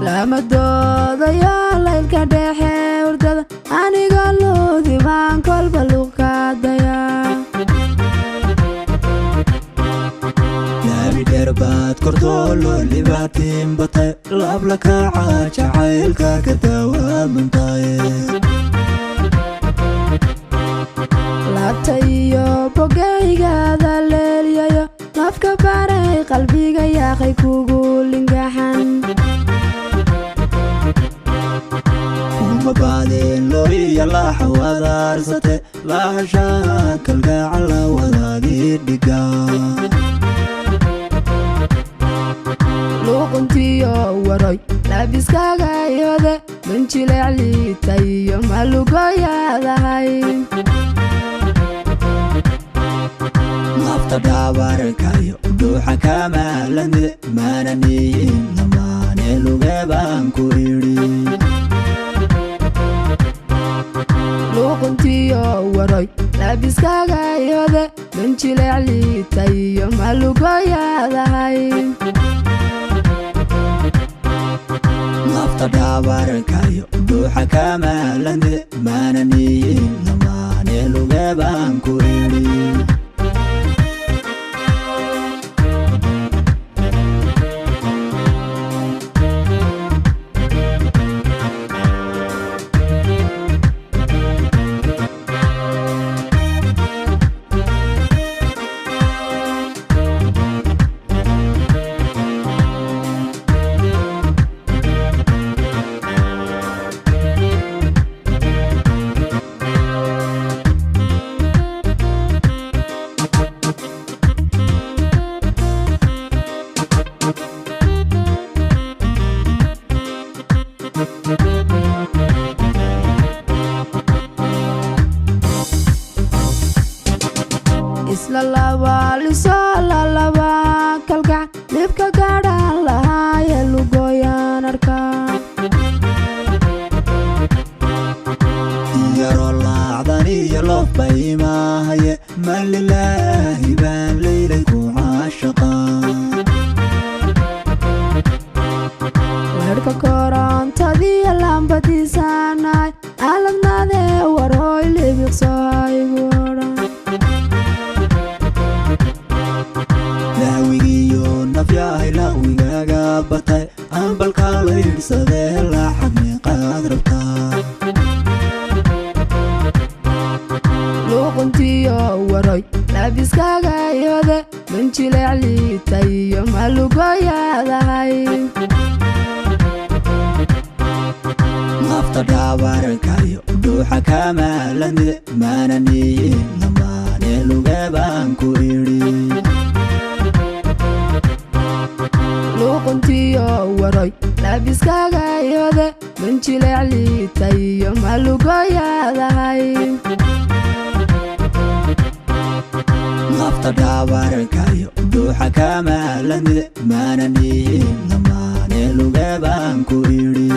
Lama doodayo laylka dhexe hurdada, anigoo luudi baan kolba luqkaadaya. Laami dheer baad kortoolo libaatiin batay, laabla kaaca jacaylka ka dawaamantaye. Laabta iyo bogaygaada leelyayo, lafka baray qalbiga yaaqay kugu lingaxan. Uma baadeen loriya laaxa wadaarsate, lahashaa kalgaaca la wadaagii dhiga. Luuquntiyo waroy laabiskaaga yode, banjileecliita iyo malugoyaadahay. Nafta dhaabarkayo dhuuxa kamaalamide, maananiyin lamaane luge baan ku idhi. Luuquntiyo waroy laabiskaaga yode, banjileecliita iyo malugoyaadahay. Nafta dhaabarkayo dhuuxa kamaalamide, maananiyin lamaane luge baan ku idhi. Isla laba lisoo lalaba kalgac, libka gaadhaan lahaaye lugooyaan arkaa. Yaroo laacdan iyo loof bay imaahaye, malilaahi baan leylay ku caashaqa. Weerhka korontadiyo laambadiisaanaay aladnaadee, warhooy libiqsohaygudha. Lahwigiyo nafyahay lahwigaaga batay, ambalkaa la yidhsadee laaxad meeqaad rabtaa? Luuquntiyo waroy laabiskaaga yode, banjileecliita iyo malugoyaadahay. Nafta dhaabarkayo dhuuxa kamaalamide, maananiyin lamaane luge baan ku idhi. Luuquntiyo waroy laabiskaaga yode, banjileecliita iyo malugoyaadahay. Nafta dhaabarkayo dhuuxa kamaalamide, maananiyin lamaane luge baan ku idhi.